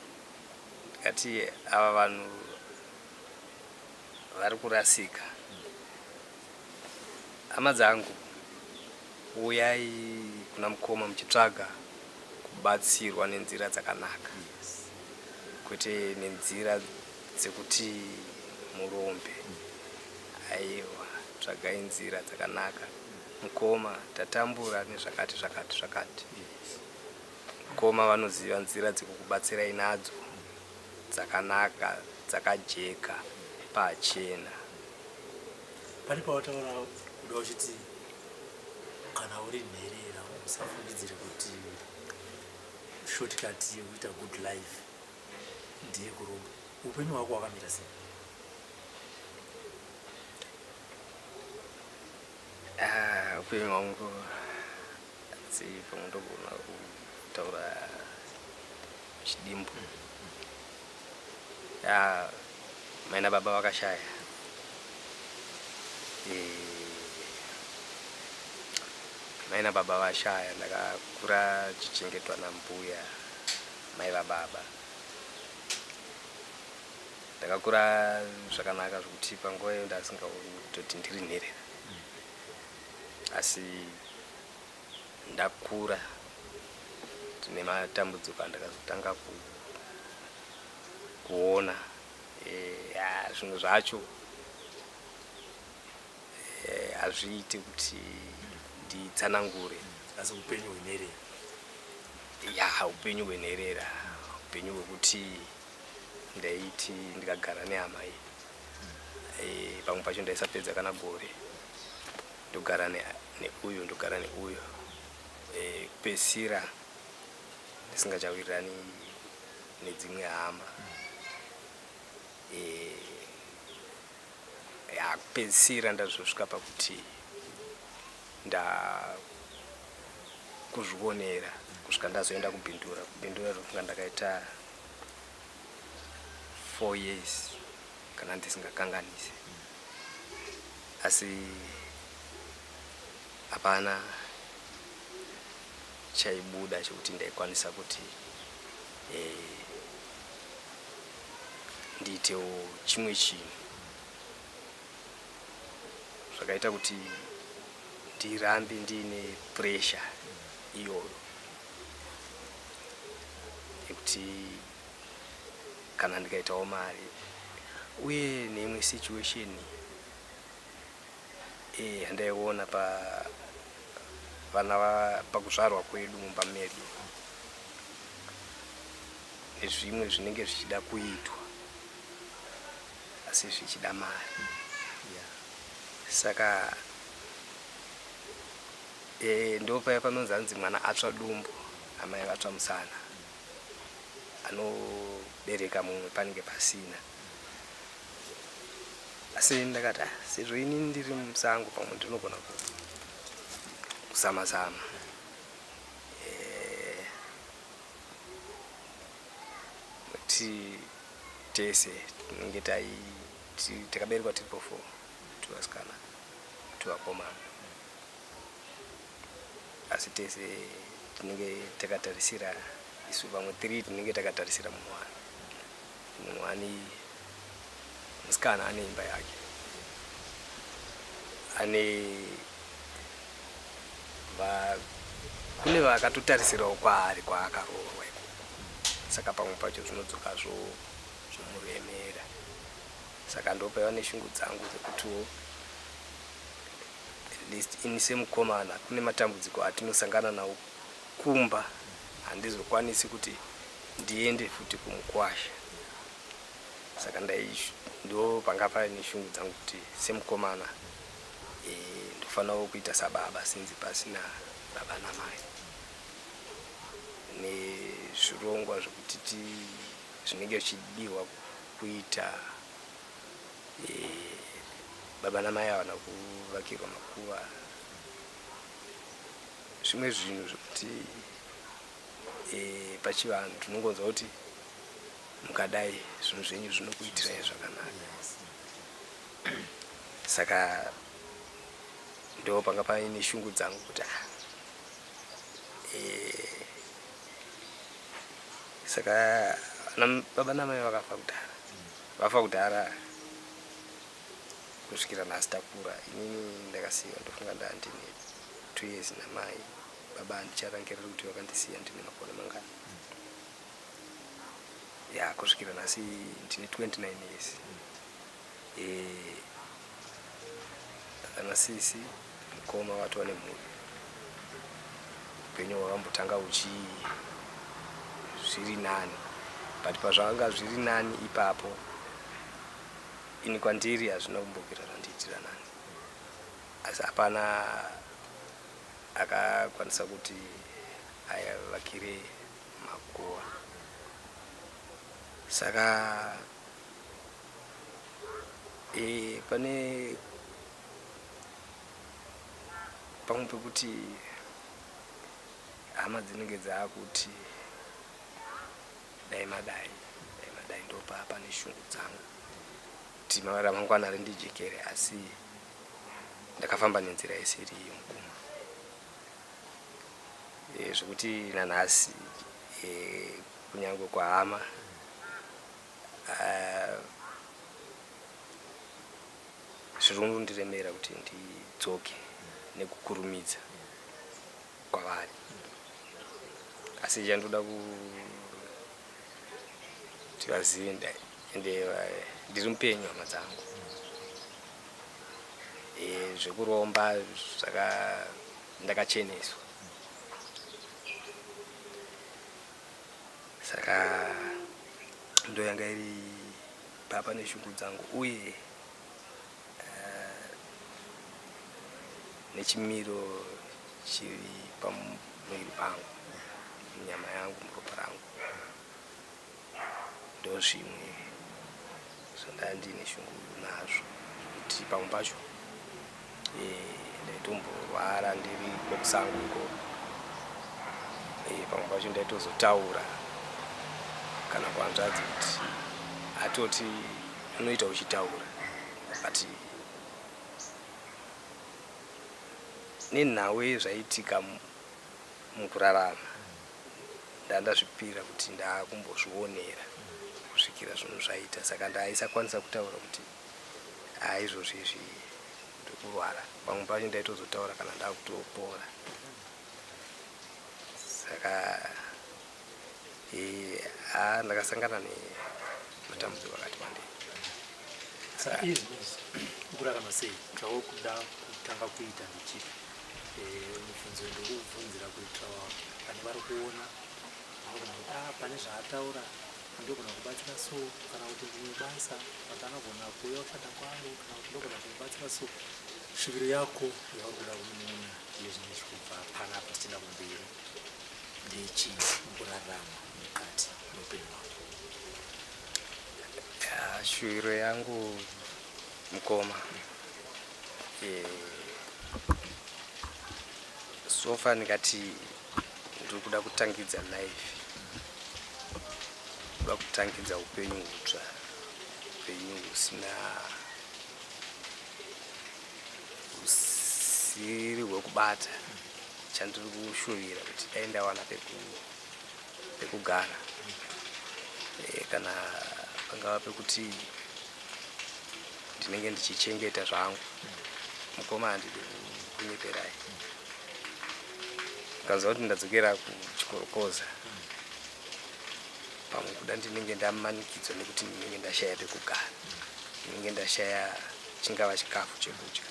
ndikati ava vanhu vari kurasika. Hama dzangu, uyai kuna mukoma muchitsvaga kubatsirwa nenzira dzakanaka, kwete nenzira dzekuti murombe. Aiwa, tsvagai nzira dzakanaka. Mukoma, tatambura nezvakati zvakati zvakati. Mukoma vanoziva nzira dzekukubatsirai nadzo dzakanaka dzakajeka pachena. Pane pawataura kuda uchiti kana uri nherera usafungidzire kuti shortcut yekuita good life ndiye kuromba. Upenyu hwako hwakamira sei? Ah, upenyu hwangu Asi pamwe ndogona kutaura chidimbu. Ya mai nababa vakashaya. Eh, mai nababa vashaya ndakakura chichengetwa nambuya mai vababa. Ndakakura zvakanaka zvekuti panguva iyo ndasingaoni kutoti ndiri nherera. Asi ndakura ndine matambudziko andakazotanga kuona eh, zvimwe zvacho eh, hazviiti kuti nditsanangure asi upenyu hwenherera ya upenyu hwenherera upenyu hwekuti ndaiti ndikagara nehama iyi eh, pamwe pacho ndaisapedza kana gore ndogara neuyu ndogara neuyu e, kupedzisira ndisingachawirirani nedzimwe hama e, ya kupedzisira ndazosvika pakuti ndakuzvionera kusvika ndazoenda kubhindura kubhindura ndofunga ndakaita 4 years kana ndisingakanganise asi hapana chaibuda chekuti ndaikwanisa kuti eh, ndiitewo chimwe chinhu zvakaita kuti ndirambe ndiine pressure iyoyo yekuti. Kana ndikaitawo mari uye neimwe situation eh, yandaiona pa vana pakuzvarwa kwedu mumba medu nezvimwe zvinenge zvichida kuitwa asi zvichida mari Yeah. Saka e, ndopaya panonzi hanzi mwana atsva dumbu amai vatsva musana anobereka mumwe panenge pasina asi ndakati ah, sezvo ini ndiri musango pamwe ndinogona kuzama zama eh, nekuti tese tinenge tai takaberekwa tiripo four tuvasikana tuvakomana asi tese tinenge takatarisira isu vamwe three tinenge takatarisira munhu wani munhu wani musikana ane imba yake ane va kune vakatotarisirawo kwaari kwaakaroorwa ikoko saka pamwe pacho zvinodzoka zvomuremera saka ndopaiva neshungu dzangu dzekutiwo at least ini semukomana kune matambudziko atinosangana nawo kumba handizokwanisi kuti ndiende futi kumukwasha saka ndo panga paine shungu dzangu kuti semukomana e, ndofanirawo kuita sababa sinzi pasina baba namai nezvirongwa zvekuti ti zvinenge zvichidiwa kuita e, baba namai havana kuvakirwa makuva zvimwe zvinhu zvekuti e, pachivanhu tinongonzwa kuti mukadai zvinhu zvenyu zvinokuitirai zvakanaka saka ndo panga paine shungu dzangu kuti ah, e, saka baba namai vakafa kudhara vafa kudhara kusvikira nhasi takura inini ndakasiyiwa ndofunga ndandine 2 years namai baba handicharangereri kuti vakandisiya ndine makore mangani ya kusvikira nhasi ndine 29 years eh, ana sisi mukoma watova nemhuri upenyu hwakambotanga uchi zviri nani but pazvanga zviri nani ipapo ini kwandiri hazvina kumbobvira zvandiitira nani asi hapana akakwanisa kuti ayavakire makuva saka e, pane pamwe pekuti hama dzinenge dzaakuti dai madai dai madai ndopa pane shungu dzangu kuti ramangwana rindijekere asi ndakafamba nenzira isiri iyo mukoma e, zvekuti nanhasi e, kunyange kwahama zviri kundiremera kuti ndidzoke nekukurumidza kwavari asi chandoda kuti vazive ende ndiri mupenyu hama dzangu e, zvekuromba zvaka ndakacheneswa saka ndo yanga iri papa neshungu dzangu uye uh, nechimiro chiri pamuviri pangu munyama yangu muropa rangu ndozvimwe zvandanga ndiine shungu nazvo kuti pamwe pacho eh, ndaitomborwara ndiri kwekusango uko eh, pamwe pacho ndaitozotaura kana kuhanzvadzi kuti atoti unoita uchitaura but nenhau yezvaiitika mukurarama ndandazvipira kuti ndakumbozvionera kusvikira zvinhu zvaita saka ndaisakwanisa kutaura kuti haizvozvi izvi ndirikurwara pamwe pacho ndaitozotaura kana ndakutopora saka eh, ha ndakasangana ne Matambudziko akati wandei. Saka izvi ukurarama sei? Chauri kuda kutanga kuita ndechipi? Mubvunzo ndokubvunzira kuitira pane vari kuona vanogona kuti ah, pane zvaataura ndogona kubatsira so, kana kuti ndine basa but anogona kuuya kushanda kwangu, kana kuti ndogona kumubatsira so. Shuviro yako yauri kuda kunoona yezvinezvi kubva panapa tichienda kumberi ndechii mukurarama mukati meupenyu hwako? Shuviro yangu mukoma, so far ndingati ndiri kuda kutangidza life, kuda kutangidza upenyu hutsva, upenyu husina husiri hwekubata. Chandiri kushuvira kuti dai ndawana pekugara, kana pangava pekuti ndinenge ndichichengeta zvangu. Mukoma, handidi kunyeperai, ukanzwa kuti ndadzokera kuchikorokoza, pamwe kuda ndinenge ndamanikidzwa nekuti ndinenge ndashaya pekugara, ndinenge ndashaya chingava chikafu chekudya,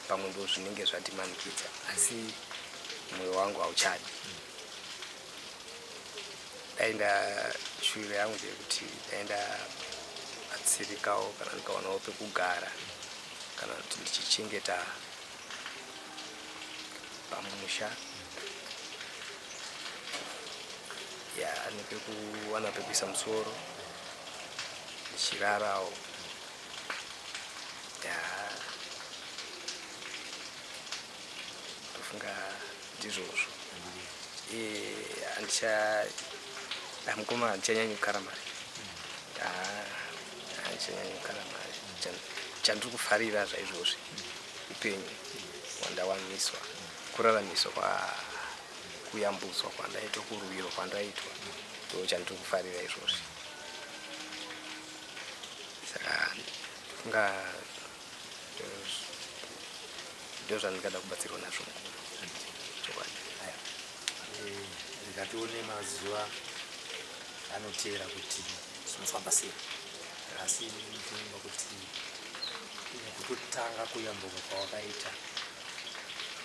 pamwe ndo zvinenge zvandimanikidza, asi mwoyo wangu hauchadi. Dai ndashuviro yangu ndeyekuti dai ndabatsirikawo, kana ndikawanawo pekugara, kana kuti ndichichengeta pamusha ya nepekuwana pekuisa musoro ndichirarawo. Ya, ndofunga ndizvozvo. Handicha mukoma, handichanyanyi kukara mari, handichanyanyi kukara mari. Chandiri kufarira zvaizvozvi upenyu hwandawaniswa, kuraramiswa, kwa kuyambutswa kwandaitwa, kurwirwa kwandaitwa, ndo chandiri kufarira izvozvi. Saka ndofunga ndo zvandingada kubatsirwa nazvo mukuru, chokwadi. Rega tione mazuva anoteera kuti zvinofamba sei, asi ndinoimba kuti nekutotanga kuyambuka kwawakaita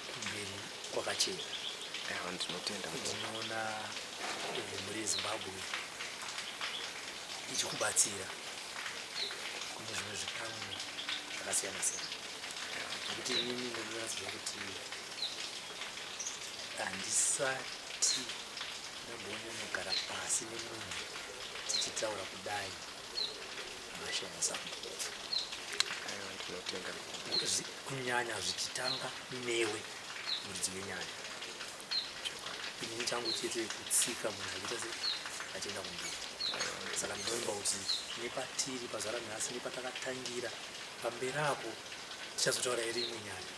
kumberi kwakachena. Aiwa, ndinotenda. Ndinoona mhuri yeZimbabwe ichikubatsira kune zvimwe zvikamu zvakasiyana siyana, nekuti inini ndinoratidza kuti handisati ndamboone nogara pasi nemunhu tichitaura kudai mashaya zangu. Aiwa, ndinotenda. Kunyanya zvichitanga newe muridzi wenyaya. Inini changu chete kutsika munhu achiita se achienda kumberi. Saka ndinoimba kuti nepatiri pazuva ranhasi, nepatakatangira pamberi apo, tichazotaura iri imwe nyaya.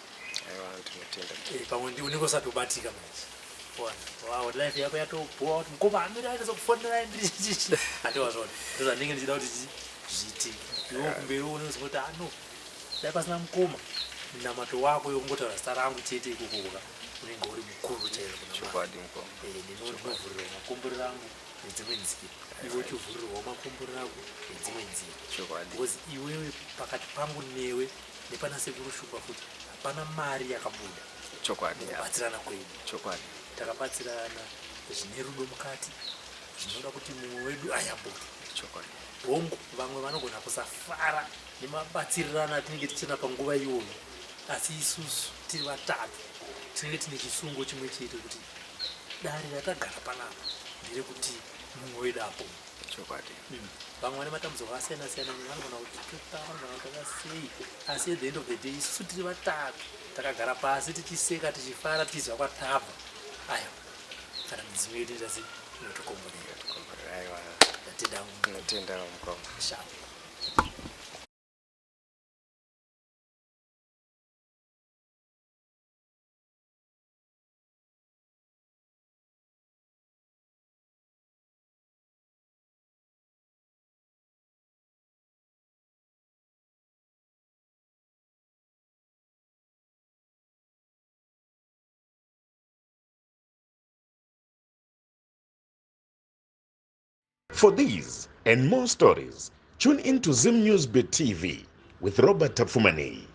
Aiwa, ndinotenda. Pamwe unenge usatobatika manje. Wow, life yako yatobhowa kuti mukoma amiri aitozokufonerai ndirichichi, handiwazvona. Ndozvandinenge ndichida kuti zviitike. Iwe kumberi unozwa kuti ano dai pasina mukoma, munamato wako yokungotaura zita rangu chete ikokoka unenge uri mukuru chaizvo kuna Mwari. Chokwadi mukoma. Ndinovhurirwa makomborero angu nedzimwe nzira, iwe uchivhurirwawo makomborero ako nedzimwe nzira. Chokwadi. Because iwewe pakati pangu newe nepana Sekuru Shumba futi hapana mari yakabuda Chokwadi. Mukubatsirana kwedu. Chokwadi. Takabatsirana zvine rudo mukati, zvinoda kuti mumwe wedu ayambuke. Chokwadi. Hongu, vamwe vanogona kusafara nemabatsirirano atinenge tichiita panguva iyoyo, asi isusu tiri vatatu tinenge tine chisungo chimwe chete kuti dare ratagara panapa nderekuti mumwe wedu apone. Chokwadi. Vamwe vane matambudziko akasiyana siyana, vanogona kutituka, vanogona kutaka sei, asi at the end of the day isusu tiri vatatu takagara pasi tichiseka, tichifara, tichiziva kwatabva. Aiwa, kana midzimu yedu inoita sei, inotikomborera. Aiwa. Ndatenda. Ndinotenda mukoma. Sharp. For these and more stories, tune in to Zim News Bit TV with Robert Tapfumaneyi.